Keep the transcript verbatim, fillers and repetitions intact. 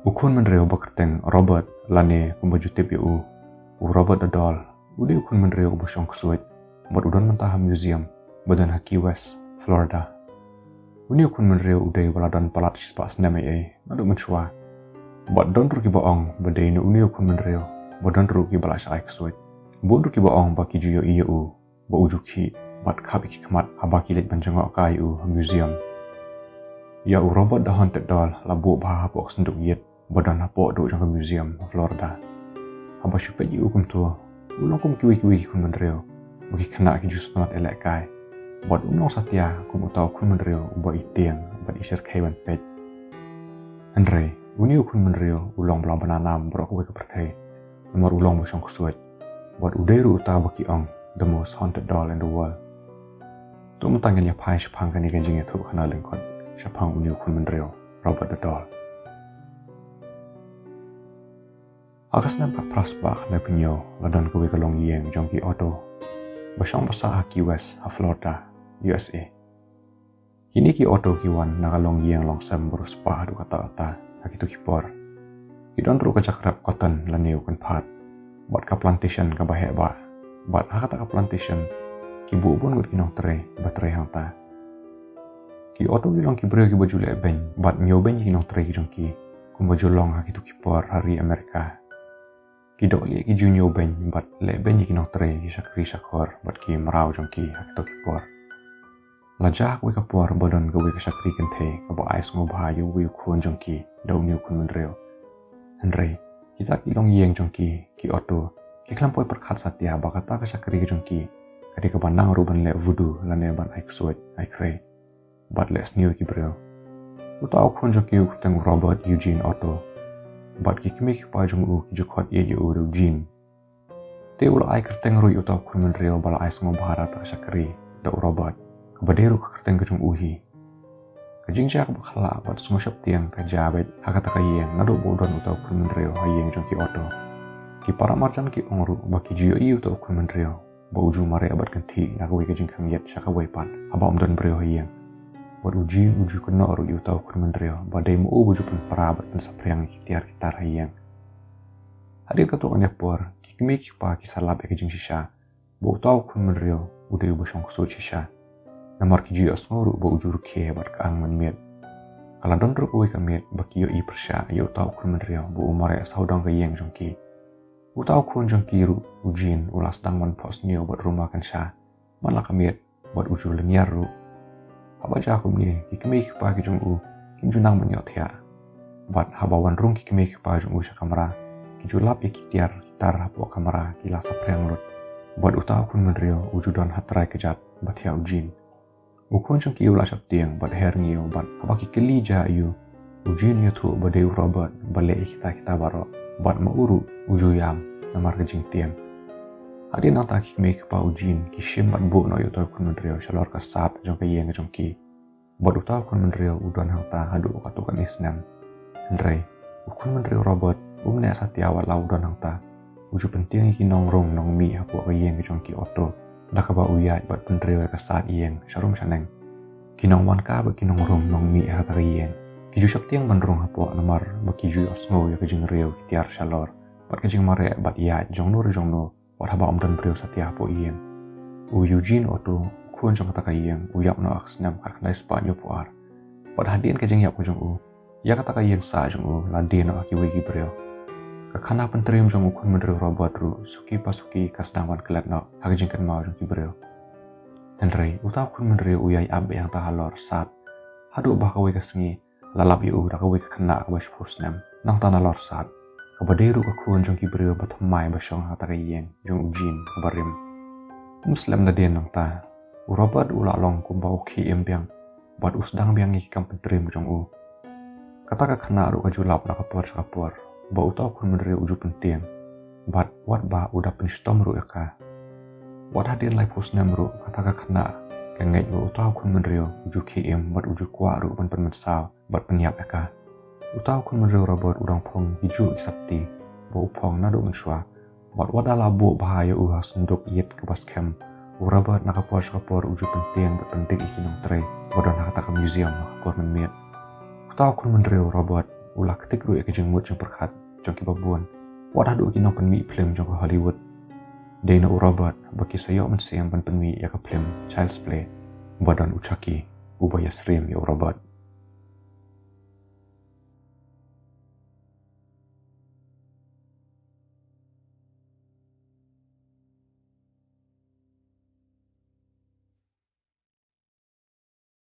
U khun bynriew ba kyrteng Robert, lane kumba ju tip ïa u, u Robert Doddall, u dei u khun bynriew uba shong ksuid bad u don mynta ha museum ba don ha Key West, Florida. Une u khun bynriew u dei ba la don palat shispah snem ei ei naduh mynshuwa. Bad don ruh kiba ong ba dei na une u khun bynriew ba don ruh kiba la shah ai ksuid. Bun ruh kiba ong ba ki ju ïohi ïa u ba u ju khih bad khap ïa ki khmat haba ki leit ban jngoh kai ïa u ha museum. Ïa u Robert the Haunted Doll la buh bha hapoh ka synduk ïit ba don hapoh duh jong ka museum ha Florida. Haba shu peit ïa u kumto, u long kum kiwei kiwei ki khun bynriew ba ki khynnah ki ju sngewtynnat ïalehkai. Bad um long satia kum uta u khun bynriew uba i tieng bad i shyrkhei ban peit. Hynrei une u khun bynriew u long ba la bna nam baroh kawei ka pyrthei, namar u long ba shong ksuid. Bad u dei ruh uta ba ki ong the most haunted doll in the world. To mynta ngin ïa phai shaphang kane ka jingïathuhkhana lyngkot shaphang une u khun bynriew, Robert Doddall. Ha ka snem khatphra spah khyndai phew hynñiew la don kawei ka longïing jong ki auto ba shong ba sah ha Key West ha Florida, U S A. Kine ki auto ki wan na ka longïing longsem ba riewspah haduh katta katta ha kito ki por. Ki don ruh ka jakrep cotton lane u kynphad bad ka plantation kaba heh bah. Bad ha kata ka plantation ki buh bun ngut ki nongtrei ba trei hangta. Ki auto ki long ki briew kiba ju leh beiñ bad ñiew beiñ ïa ki nongtrei ki jong ki, kumba ju long ha kito ki por ha ri Amerika. Ki dohlieh ki ju ñiew beiñ bad leh beiñ ïa ki nongtrei, ki shakri shakhor bad ki mraw jong ki ha kito ki por. La jia kawei ka por ba don kawei ka shakri kynthei kaba ai sngewbha ïa uwei u khun jong ki da une u khun bynriew. Hynrei kita ki longïing jong ki, ki auto, ki khlem poi pyrkhat satia ba kata ka shakri ka jong ki ka dei kaba nang ruh ban leh voodoo lane ban ai ksuid ai khrei bad leh sniew ïa ki briew. Uta u khun jong ki u kyrteng u Robert Eugene Otto bad ki kmie ki kpa jong u ki ju khot ïa u da u Jean. Te u la ai kyrteng ruh ïa uta u khun bynriew ba la ai sngewbha da kata ka shakri da u Robert, kaba dei ruh ka kyrteng ka jong u hi. Ka jingjia kaba khlaiñ bad sngewsheptieng ka jia beit ha kata ka ïing naduh ba u don uta u khun bynriew ha ïing jong ki auto. Ki paramarjan ki ong ruh ba ki ju ïohi uta u khun bynriew ba u ju mareh bad kynthih na kawei ka jingkhang ïit sha kawei pat haba ym don briew ha ïing. Bad u Jean u ju kynnoh ruh ïa uta u khun bynriew ba dei ma u ba ju pynpra bad pynsaphriang ïa ki tiar ki tar ha ïing. Hadien katto katne por ki kmie ki kpa ki sa lap ïa ka jingshisha ba uta u khun bynriew u dei uba shong ksuid shisha. Namar ki ju ïohsngew ruh ba u ju rkhie bad ka ang mynmiet. Ka la don ruh kawei ka miet ba ki ïohi pyrshah ïa uta u khun bynriew ba u mareh sawdong ka ïing jong ki. Uta u khun jong ki ruh u Jean u la sdang ban phohsniew bad ruma kynsha man la ka miet bad u ju lynñiar ruh. Haba jia kumne ki kmie ki kpa ki jong u kim ju nang ban ïohthiah. Bad haba wan rung ki kmie ki kpa jong u sha kamra, ki ju lap ïa ki tiar ki tar hapoh kamra ki la saphriang lut. Bad uta u khun bynriew u ju don ha trai kjat ba thiah u Jean. U khun jong ki u la sheptieng bad her ngiew bad haba ki kylli jia ïa u, u Jean u ïathuh ba dei u Robert ba leh ïa kita kita baroh bad ma u ruh u ju ïam namar ka jingtieng. Hadien nangta ki kmie ki kpa u Jean ki shim bad buh noh ïa uta u khun bynriew shalor ka sad jong ka ïing jong ki. Bad uta u khun bynriew u don hangta haduh katto katne snem. Hynrei u khun bynriew Robert um neh satia wat la u don hangta. U ju pyntieng ïa ki nongrung nongmih hapoh ka ïing jong ki auto da kaba u ïaid bad pynriew ïa ka sad ïing sharum shaneng. Ki nongwan ka bad ki nongrung nongmih ha kata ka ïing ki ju sheptieng ban rung hapoh namar ba ki ju ïohsngew ïa ka jingriew ki tiar shalor bad ka jingmareh bad ïaid jongno re jongno wat haba ym don briew satia hapoh ïing. U Eugene Otto, u khun jong kata ka ïing, u ïap noh ha ka snem khatkhyndai spah hynñiewphew ar. Bad hadien ka jingïap ka jong u, ïa kata ka ïing sah jong u la die noh ha kiwei ki briew. Ka khana pyntriem jong u khun bynriew Robert ruh suki pa suki ka sdang ban klet noh ha ka jingkynmaw jong ki briew. Hynrei uta u khun bynriew u ïai ap beit hangta halor sad haduh ba ha kawei ka sngi la lap ïa u da kawei ka khynnah kaba shiphew snem nangta nalor sad, kaba dei ruh ka khun jong ki briew ba thymmai ba shong ha kata ka ïing jong u Jean kaba rim. Ym slem nadien nangta, u Robert u la long kumba u khie im biang bad u sdang biang ïa ki kam pyntriem jong u. Kata ka khynnah ruh ka ju lap na ka por sha ka por ba uta u khun bynriew u ju pyntieng bad wat ba u da pynshitom ruh ïa ka. Wat hadien laiphew snem ruh kata ka khynnah ka ngeit ba uta u khun bynriew u ju khie im bad u ju kwah ruh ban pynmynsaw bad pynïap ïa ka. Uta u khun bynriew Robert u dang phong ki juh ki sopti ba u phong naduh mynshuwa. Bad wat la buh bha ïa u ha synduk ïit kaba skhem, u Robert na ka por sha ka por u ju pyntieng bad pyndik ïa ki nongtrei ba don ha kata ka museum ha ka por mynmiet. Uta u khun bynriew Robert u la ktik ruh ïa ka jingmut jingpyrkhat jong kiba bun, wat haduh ki nongpynmih phlim jong ka Hollywood. Dei na u Robert ba ki sa ïoh mynsiem ban pynmih ïa ka phlim Child's Play ba don u Chucky uba ïasyriem ïa u Robert.